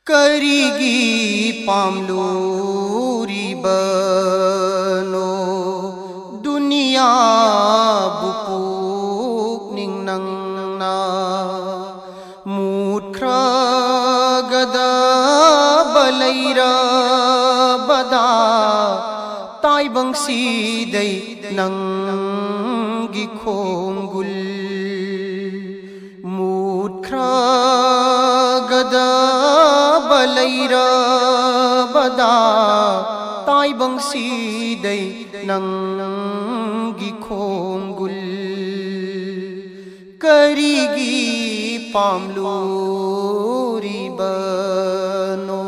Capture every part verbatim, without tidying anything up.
ꯀꯔꯤꯒꯤ ꯄꯥꯝꯂꯨꯔꯤꯕꯅꯣ ꯗꯨꯅꯤꯌꯥꯕꯨ ꯄꯨꯛꯅꯤꯡ ꯅꯪꯅ? ꯃꯨꯠꯈ꯭ꯔꯒꯗꯕ ꯂꯩꯔꯕꯗ ꯇꯥꯏꯕꯪꯁꯤꯗꯩ ꯅꯪꯒꯤ ꯈꯣꯡꯒꯨꯜ ꯃꯨꯠꯈ꯭ꯔꯒꯗꯕ ꯂꯩꯔꯕꯗ ꯇꯥꯏꯕꯪꯁꯤꯗꯩ ꯅꯪꯒꯤ ꯈꯣꯡꯒꯨꯜ ꯀꯔꯤꯒꯤ ꯄꯥꯝꯂꯨꯔꯤꯕꯅꯣ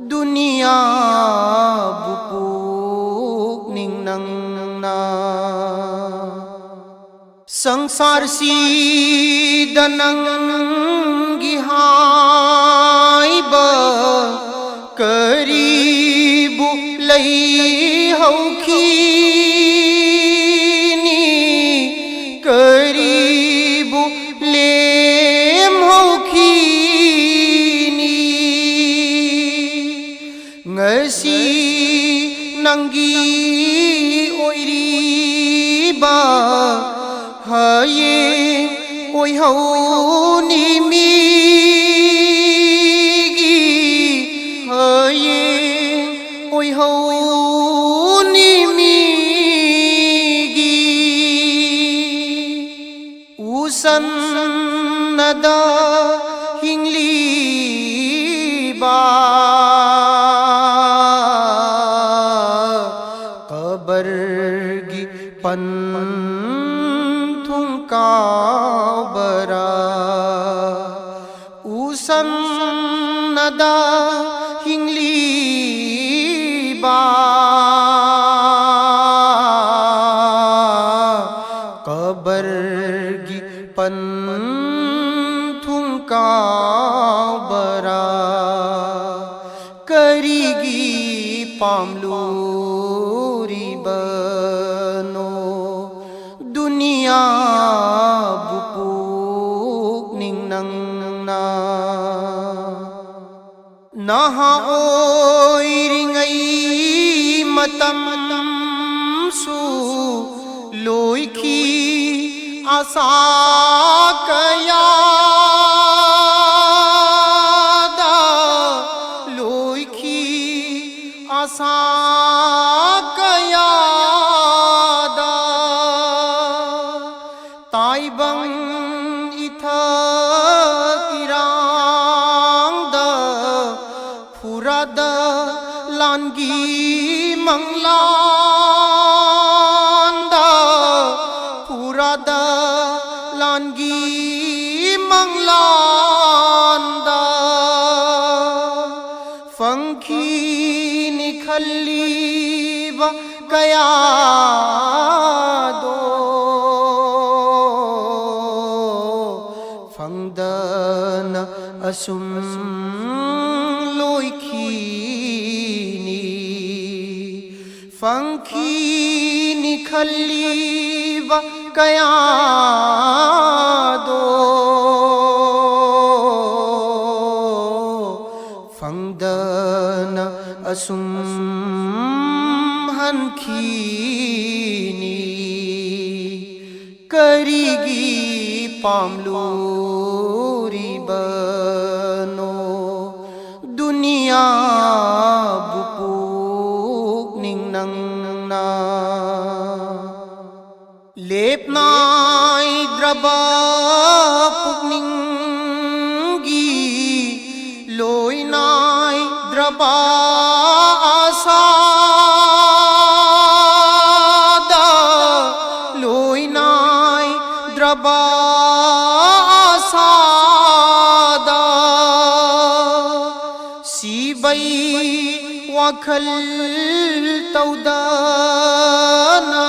ꯗꯨꯅꯤꯌꯥꯕꯨ ꯄꯨꯛꯅꯤꯡ ꯅꯪꯅ? ꯁꯪꯁꯥꯔꯁꯤꯗ ꯅꯪꯒꯤ ꯍꯥꯏꯕ ꯀꯔꯤꯕꯨ ꯂꯩꯍꯧꯈꯤꯅꯤ? ꯀꯔꯤꯕꯨ ꯂꯦꯝꯍꯧꯈꯤꯅꯤ? ꯉꯁꯤ ꯅꯪꯒꯤ ꯑꯣꯏꯔꯤꯕ ꯍꯌꯦꯡ ꯑꯣꯏꯍꯧꯅꯤ ꯃꯤꯒꯤ, ꯍꯌꯦꯡ ꯑꯣꯏꯍꯧꯅꯤ ꯃꯤꯒꯤ꯫ ꯎꯁꯟꯅꯗ ꯍꯤꯡꯂꯤꯕ ꯀꯕꯔꯒꯤ ꯄꯟꯊꯨꯡ ꯀꯥꯎꯕꯔꯥ? ꯎꯁꯟꯅꯗ ꯍꯤꯡꯂꯤꯕ ꯀꯕꯔꯒꯤ ꯄꯟꯊꯨꯡ ꯀꯥꯎꯕꯔꯥ? ꯀꯔꯤꯒꯤ ꯄꯥꯝꯂꯨꯔꯤꯕꯅꯣ ꯗꯨꯅꯤꯌꯥꯕꯨ ꯄꯨꯛꯅꯤꯡ ꯅꯪꯅ? ꯅꯍꯥ ꯑꯣꯏꯔꯤꯉꯩ ꯃꯇꯝꯁꯨ ꯂꯣꯏꯈꯤ, ꯑꯁꯥ ꯀꯌꯥꯗ ꯂꯣꯏꯈꯤ, ꯑꯁꯥ ꯀꯌꯥꯗ꯫ ꯇꯥꯏꯕꯪ ꯏꯊꯛ ꯏꯔꯥꯡꯗ ꯐꯨꯔꯥꯗ ꯂꯥꯟꯒꯤ ꯃꯪꯂꯥꯟꯗ, ꯐꯨꯔꯥꯗ ꯂꯥꯟꯒꯤ ꯃꯪꯂꯥꯟꯗ꯫ ꯐꯪꯈꯤꯅꯤ ꯈꯜꯂꯤꯕ ꯀꯌꯥꯗꯣ ꯐꯪꯗꯅ ꯑꯁꯨꯝ ꯂꯣꯏꯈꯤꯅꯤ꯫ ꯐꯪꯈꯤꯅꯤ ꯈꯜꯂꯤꯕ ꯀꯌꯥꯗꯣ ꯐꯪꯗꯅ ꯑꯁꯨꯝ ꯍꯟꯈꯤꯅꯤ꯫ ꯀꯔꯤꯒꯤ ꯄꯥꯝꯂꯨꯔꯤꯕꯅꯣ ꯗꯨꯅꯤꯌꯥꯕꯨ ꯄꯨꯛꯅꯤꯡ ꯅꯪꯅ? ꯂꯦꯞꯅꯥꯏꯗ꯭ꯔꯕ ꯄꯨꯛꯅꯤꯡꯒꯤ ꯂꯣꯏꯅꯥꯏꯗ꯭ꯔꯕ ꯑꯁꯥꯗ, ꯂꯣꯏꯅꯥꯏꯗ꯭ꯔꯕ ꯑꯁꯥꯗ꯫ ꯁꯤꯕꯩ ꯋꯥꯈꯜ ꯇꯧꯗꯅ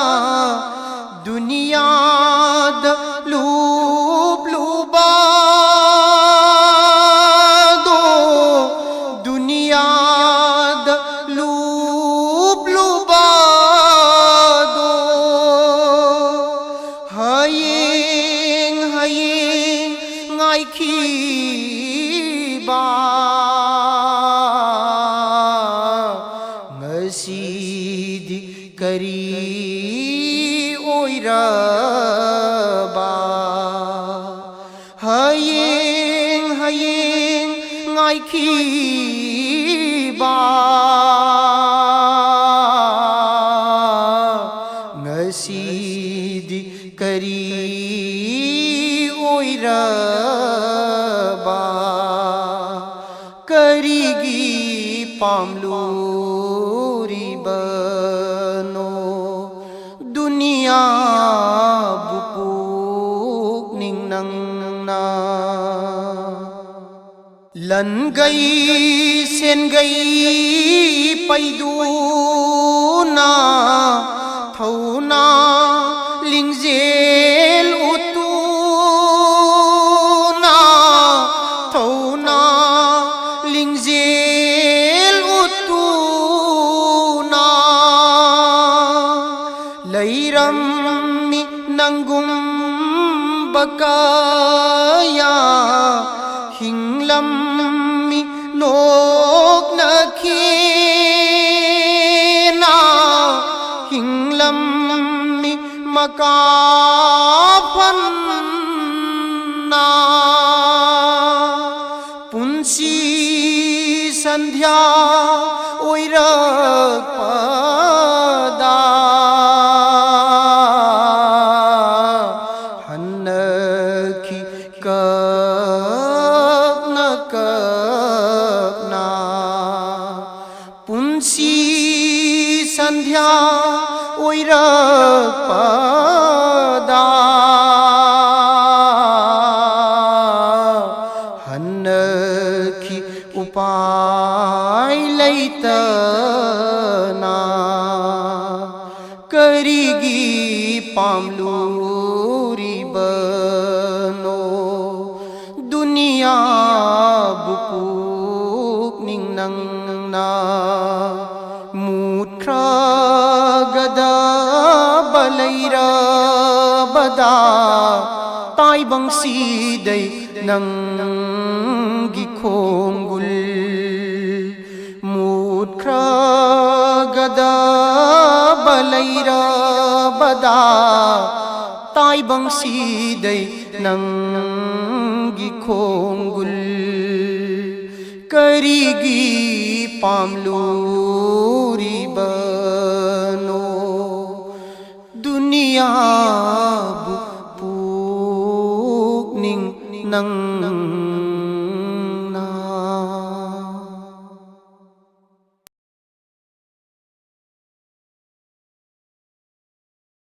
ꯗꯨꯅꯤꯌꯥꯗ ꯂꯨꯞꯂꯨꯕꯗꯣ, ꯗꯨꯅꯤꯌꯥꯗ ꯂꯨꯞꯂꯨꯕꯗꯣ꯫ ꯍꯌꯦꯡ, ꯍꯌꯦꯡ ꯉꯥꯏꯈꯤꯕ꯫ ꯀꯔꯤ ꯑꯣꯏꯔꯕ? ꯍꯌꯦꯡ, ꯍꯌꯦꯡ ꯉꯥꯏꯈꯤꯕ, ꯉꯁꯤꯗꯤ ꯀꯔꯤ ꯑꯣꯏꯔꯕ? ꯀꯔꯤꯒꯤ ꯄꯥꯝꯂꯨꯔꯤꯕꯅꯣ ꯗꯨꯅꯤꯌꯥꯕꯨ ꯄꯨꯛꯅꯤꯡ ꯅꯪꯅ? ꯂꯟꯒꯩ ꯁꯦꯟꯒꯩ ꯄꯩꯗꯨꯅ, ꯊꯧꯅꯥ ꯂꯤꯡꯖꯦꯜ ꯎꯠꯇꯨꯅ, ꯊꯧꯅꯥ ꯂꯤꯡꯖꯦꯜ ꯎꯠꯇꯨꯅ ꯂꯩꯔꯝꯃꯤ ꯅꯪꯒꯨꯝꯕ ꯀꯌꯥ꯫ ꯍꯤꯡꯂꯝꯃꯤ ꯅꯣꯛꯅꯈꯤꯅ, ꯍꯤꯡꯂꯝꯃꯤ ꯃꯀꯥ ꯐꯟꯅ꯫ ꯄꯨꯟꯁꯤ ꯁꯟꯙ꯭ꯌꯥ ꯑꯣꯏꯔꯛꯄꯗ ꯍꯟꯅꯈꯤ ꯀꯞꯅ ꯀꯞꯅ꯫ ꯄꯨꯟꯁꯤ ꯁꯟꯙ꯭ꯌꯥ ꯑꯣꯏꯔꯛꯄꯗ ꯍꯟꯅꯈꯤ ꯎꯄꯥꯏ ꯂꯩꯇꯅ꯫ ꯀꯔꯤꯒꯤ ꯄꯥꯝꯂꯨꯔꯤꯕꯅꯣ ꯗꯨꯅꯤꯌꯥꯕꯨ ꯄꯨꯛꯅꯤꯡ ꯅꯪꯅ? ꯃꯨꯠꯈ꯭ꯔꯒꯗꯕ ꯂꯩꯔꯕꯗ ꯇꯥꯏꯕꯪꯁꯤꯗꯩ ꯅꯪꯒꯤ ꯈꯣꯡꯒꯨꯜ꯫ ꯃꯨꯠꯈ꯭ꯔꯒꯗꯕ ꯂꯩꯔꯕꯗ ꯇꯥꯏꯕꯪꯁꯤꯗꯩ ꯅꯪꯒꯤ ꯈꯣꯡꯒꯨꯜ ꯀꯔꯤꯒꯤ ꯄꯥꯝꯂꯨꯔꯤꯕꯅꯣ? ꯗꯨꯅꯤꯌꯥꯕꯨ ꯄꯨꯛꯅꯤꯡ ꯅꯪ